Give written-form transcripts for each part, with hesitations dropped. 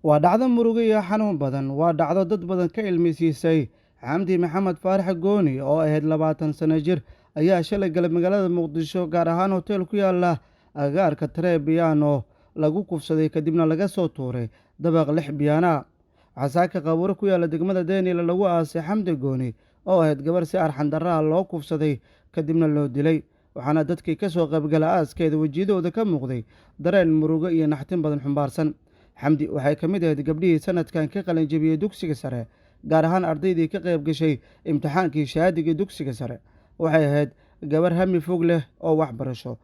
Waa dhacdo murugo iyo xanuun badan. Waa dhacdo dad badan ka ilmeysiisay. Xamdi Maxamed Faarax Gooni oo ahayd 20 sano jir ayaa shalay galay magaalada Muqdisho, gaar ahaan hotel ku yaala agagaarka Trebiano, lagu kufsaday, kadibna laga soo tuuray dabaq 6 biyaana. Waxaa saaka qabuuro ku yaala degmada Daniel lagu aasay Xamdi Gooni oo ahayd gabar si arxan darraha loo kufsaday, kadibna loo dilay. Waxaana dadkii ka soo qaybgala aaskeeda wejiyadooda ka muuqday dareen murugo iyo naxtin badan xumbaarsan. Xamdi waxay ka mid ahayd gabdhihii sanadkan ka qalin jebiyey dugsiga sare, gaar ahaan ardaydii ka qayb gashay imtixaankii shahaadiga dugsiga sare. Waxay ahayd gabar hami fog leh oo waxbarasho,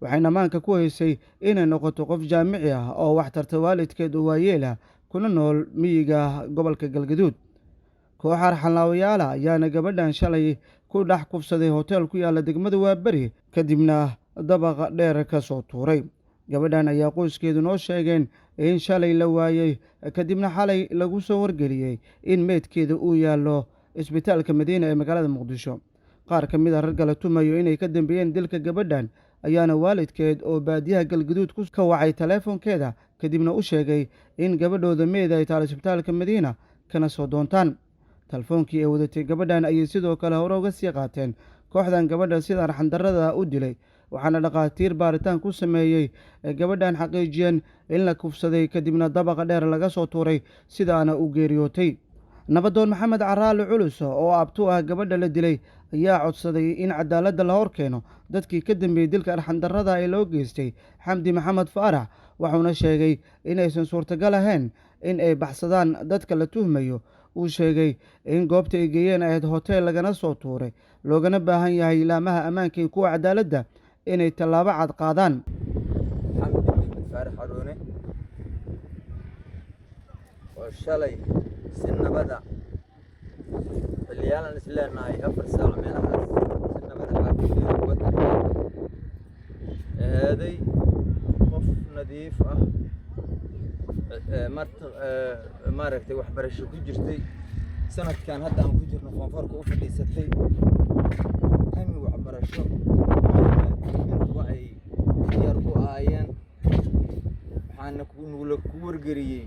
waxayna maanka ku haysay inay noqoto qof jaamici ah oo wax tarta waalidkeed oo waayeel ah kuna nool miyiga gobolka Galgaduud. Koox arxanlaawayaala ayaana gabadhan shalay ku dhex kufsaday hotel ku yaala degmada Waaberi, kadibna dabaqa dheer ka soo tuuray. Gabadhan ayaa qoyskeedu noo sheegeen in shalay la waayey, kadibna xalay lagu soo wargeliyey in meydkeeda uu yaallo isbitaalka Madiina ee magaalada Muqdisho. Qaar ka mid a ragga la tumayo inay ka dambeeyeen dilka gabadhan ayaana waalidkeed oo baadiyaha Galgaduud ka wacay taleefonkeeda, kadibna u sheegay in gabadhooda meyd ay taalo isbitaalka Madiina, kana soo doontaan. Telefoonkii ay wadatay gabadhan ayay sidoo kale hore uga sii qaateen kooxdan gabadha sida arxandarrada u dilay. Waxaana dhakhaatiir baaritaan ku sameeyey gabadhan xaqiijiyeen in la kufsaday, kadibna dabaqa dheer laga soo tuuray, sidaana u geeriyootay. Nabadoon Maxamed Caraali Culus oo abtu ah gabadha la dilay ayaa codsaday in cadaaladda la hor keeno dadkii ka dambeeyey dilka arxandarrada ee loo geystay Xamdi Maxamed Faarax. Wuxuuna sheegay inaysan suurtagal ahayn in ay baxsadaan dadka la tuhmayo. Uu sheegay in goobta ay geeyeen ahayd hotel lagana soo tuuray, loogana baahan yahay laamaha ammaanka iyo kuwa cadaaladda inay tallaabo cad qaadaan. Xamdi Maxamed Faarax Caroone oo shalay si nabada, xilliyaalan is leenahay 4 saac meelahaas, si nabada xaafadeeda uga tagtay, ahaaday qof nadiif ah, maaragtay, waxbarasho ku jirtay, sanadkan hadda aan ku jirno form four-ka u fadhiisatay, hami waxbarasho intuba ay diyaar ku ahaayeen. Waxaana nugula ku wargeliyey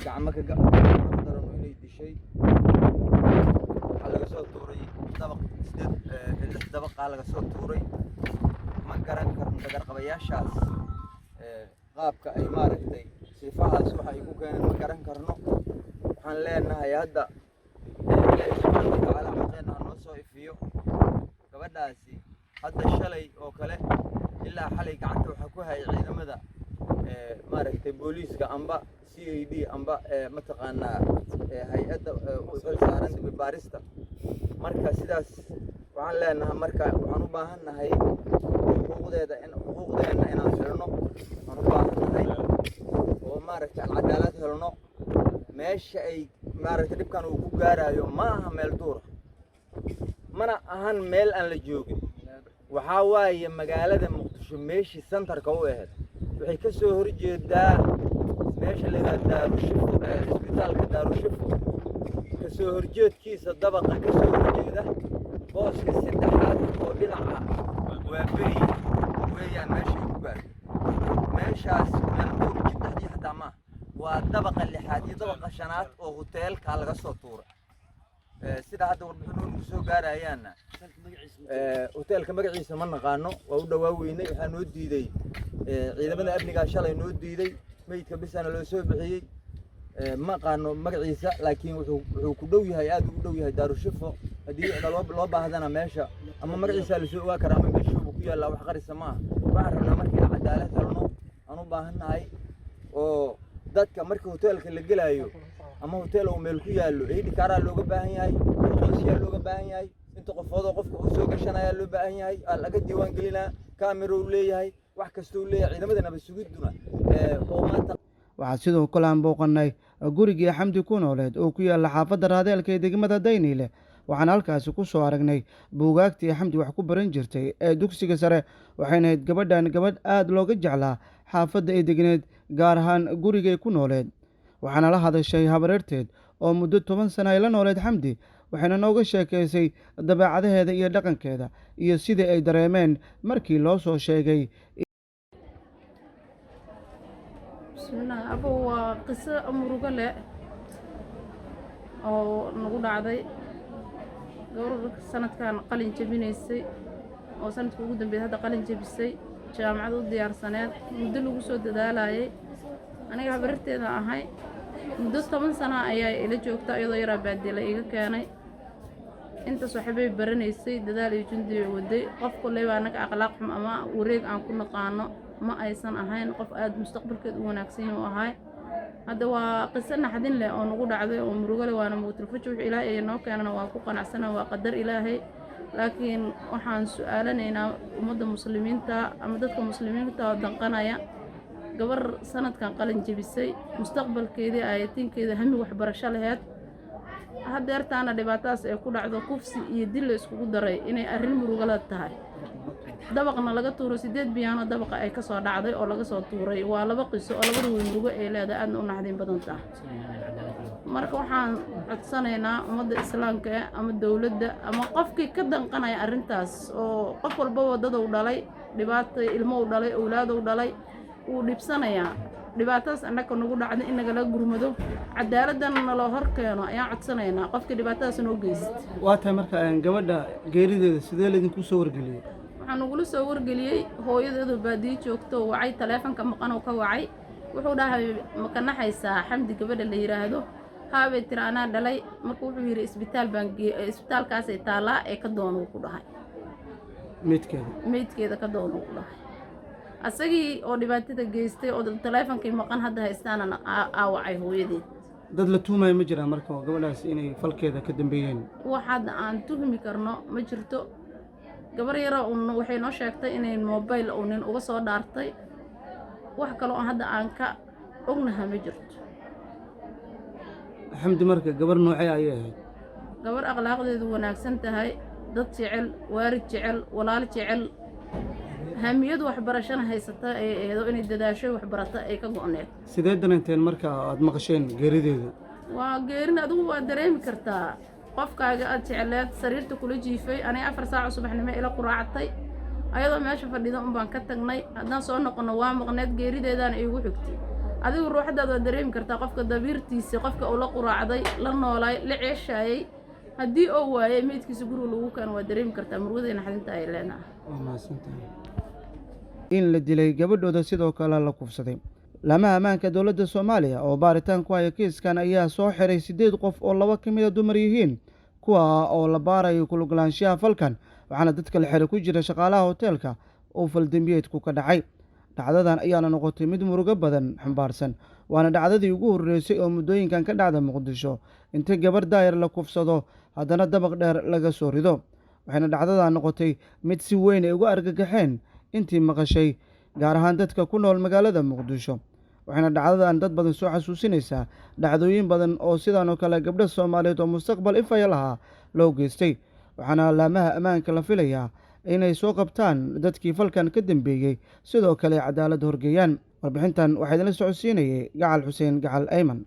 gacmo ka darano inay dishay. Waxaa laga soo tuuray dabaq sideed, lix dabaqaa laga soo tuuray. Ma garan karno dhagarqabayaashaas qaabka ay, maaragtay, sifahaas waxa ay ku keeneen ma garan karno. Waxaan leenahay hadda Ilaahay subxaana watacaala xaqeenna ha noo soo ifiyo. Gabadhaasi hadda shalay oo kale ilaa xalay gacanta waxaa ku hayay ciidamada, maaragtay, booliiska amba CID amba mataqaanaa hay-adda u xil saaran dembi baarista. Marka sidaas waxaan leenahay, marka waxaan u baahan nahay xuquuqdeeda in xuquuqdeenna inaan helno waxaan u baahan nahay oo, maaragtay, aan cadaalad helno. Meesha ay, maaragtay, dhibkan uu ku gaarayo ma aha meel duura, mana ahan meel aan la joogin. Waxaa waaye magaalada Muqdisho meeshii center-ka u ahayd. Waxay ka soo horjeedaa meesha la yidhaha Daarushifo, isbitaalka Daarushifo ka soo horjeedkiisa, dabaqa ka soo horjeeda, booska saddexaad oo dhinaca waa beri weeyaan meeshay ku gaarto. Meeshaas meel duur jid dhexdii xataa maaha, waa dabaqa lixaad iyo dabaqa shanaad oo hoteelka laga soo tuuray. Sida hadda warbixin nagu soo gaarayaanna, hoteelka magaciisa ma naqaano, waa u dhawaa weynay. Waxaa noo diiday ciidamada amnigaa shalay noo diiday, meydka bisana loo soo bixiyey. Ma aqaano magaciisa, laakiin wuxuu ku dhow yahay, aad ugu dhow yahay Daarushifo. Haddii loo baahdana meesha ama magaciisa lasoo ogaa karaa ama meeshuuba ku yaallaa, wax qarisa ma aha. Waxaan rabnaa markii cadaalad helno aan u baahannahay oo dadka marka hoteelka la gelaayo ama hotel uu meel ku yaallo, ID card-aa looga baahan yahay, aqoonsiyaa looga baahan yahay, inta qofoodoo qofka uu soo gashanayaa loo baahan yahay, aa laga diiwaan gelinaa, camera uu leeyahay, wax kasta uu leeyahay, ciidamada nabad sugiduna oo maanta. Waxaa sidoo kale aan booqannay gurigii Xamdi ku nooleed oo ku yaalla xaafadda Raadeelka ee degmada Dayniile. Waxaan halkaasi ku soo aragnay buugaagtii Xamdi wax ku baran jirtay ee dugsiga sare. Waxayna ahayd gabadhan gabadh aada looga jeclaa xaafadda ay degneed, gaar ahaan gurigay ku nooleed. Waxaana la hadashay habareerteed oo muddo 10 sana ay la nooleed Xamdi, waxayna nooga sheekaysay dabeecadaheeda iyo dhaqankeeda iyo sidii ay dareemeen markii loo soo sheegay. Bismillaah, abow, waa Waa qiso murugo leh oo nagu dhacday. Gabar sanadkan qalin jebinaysay oo sanadka ugu dambeeyay hadda qalin jebisay, jaamacad u diyaarsaneed, muddo lagu soo dadaalayay. Aniga habarirteeda ahay, muddo 10 sano ayaa ila joogta, iyadoo yaraa baadiye la iga keenay. Intaas waxbay baranaysay, dadaal iyo jundi bay waday. Qof kolleyba annaga akhlaaq xum ama wareeg aan ku naqaano ma aysan ahayn, qof aada mustaqbalkeed u wanaagsan yahu ahay. Hadda waa qiso naxdin leh oo nagu dhacday oo murugo leh, waana mowtulfuj. Wix Ilaahay ay noo keenana waa ku qanacsana, waa qadar Ilaahay. Laakiin waxaan su-aalanaynaa ummadda muslimiinta ama dadka muslimiinta oo danqanaya, gabar sanadkan qalin jebisay, mustaqbalkeedii, aayatinkeeda, hami waxbarasho laheyd, hadeertaana dhibaatadaas ay ku dhacdo, kufsi iyo dil la iskugu daray, inay arrin murugala tahay. Dabaqna laga tuuro, 8 biyaano dabaqa ay kasoo dhacday oo laga soo tuuray. Waa laba qiso oo labada way murugo ay leedahay, aadna u naxdin badan tahay. Marka waxaan codsanaynaa ummadda islaamka eh ama dowladda ama qofkii ka danqanaya arrintaas, oo qof walba wadadou dhalay dhibaata, ilmo u dhalay, owlaadou dhalay, wuu dhibsanayaa dhibaatadaas annaka nagu dhacda, in nagala gurmado, cadaaladana naloo hor keeno ayaan codsanaynaa qofkii dhibaatadaas noo geysta. Waa tahay. Marka gabadha geerideeda sidee laydinku soo wargeliyey? Waxaa nagula soo wargeliyey hooyadeedu baadiyo joogto, wacay taleefanka maqan oo ka wacay. Wuxuu dhahay, "Ma ka naxaysaa Xamdi gabadha la yidhaahdo?" "Haabay," tiri, "anaa dhalay." Marka wuxuu yidhi, "Isbitaal baan isbitaalkaasay taallaa ee ka doonuu," ku dhahay. Meydkeeda? Meydkeeda ka doonuu ku dhahay. Asagii oo dhibaatada geystay oo taleefankii maqan hadda haystaana aawacay hooyadeed. Dad la tuumayo ma jiraan marka oo gabadhaas inay falkeeda ka dambeeyeen? Wax hadda aan tuhmi karno ma jirto. Gabar yara uun waxay noo sheegtay inay mobile uu nin uga soo dhaartay. Wax kale oo hadda aan ka ognaha ma jirto. Xamdi marka gabar noocee ayay ahayd? Gabar akhlaaqdeedu wanaagsan tahay, dad jecel, waarid jecel, walaal jecel, hamiyadu waxbarashana haysata ay eedo, inay dadaasho, waxbarata ay ka go'need. Sidee dareenteen marka aad maqasheen geerideeda? Waa geerin, adigu waa dareemi kartaa qofkaaga aad jecleed sariirta kula jiifay. Aniga 4 saac oo subaxnimo ila quraacatay, ayadoo meesha fadhida un baan ka tagnay. Haddaan soo noqono waa maqneed, geerideedaana iigu xigtay. Adigu ruuxdaad waa dareemi kartaa qofka dabiirtiisa, qofka uu la quraacday, la noolaay, la ceeshaayay, haddii oo waayay meydkiisa guriga lagu keeno, waa dareemi kartaa murugada naxdinta ay leenahay. Waa mahadsantahay. In la dilay gabadhooda, sidoo kale la kufsaday. Laamaha ammaanka dowladda Soomaaliya oo baaritaan ku haya kiiskan ayaa soo xiray 8 qof oo 2 ka mida dumar yihiin, kuwa oo la baarayo kuluglaanshaha falkan. Waxaana dadka la xiray ku jira shaqaalaha hoteelka uu faldembiyeedku ka dhacay. Dhacdadan ayaana noqotay mid murugo badan xambaarsan, waana dhacdadii ugu horreysay oo muddooyinkan ka dhacda Muqdisho, inta gabar daayar la kufsado haddana dabaq dheer laga soo rido. Waxayna dhacdadan noqotay mid si weyn ay uga argagaxeen intii maqashay, gaar ahaan dadka ku nool magaalada Muqdisho. Waxayna dhacdadan dad badan soo xasuusinaysaa dhacdooyin badan oo sidan oo kale gabdho Soomaaliyeed oo mustaqbal ifaya lahaa loo geystay. Waxaana laamaha ammaanka la filayaa inay soo qabtaan dadkii falkan ka dambeeyey, sidoo kale cadaalad horgeeyaan. Warbixintan waxaa idinla socodsiinayay Gacal Xuseen Gacal Ayman.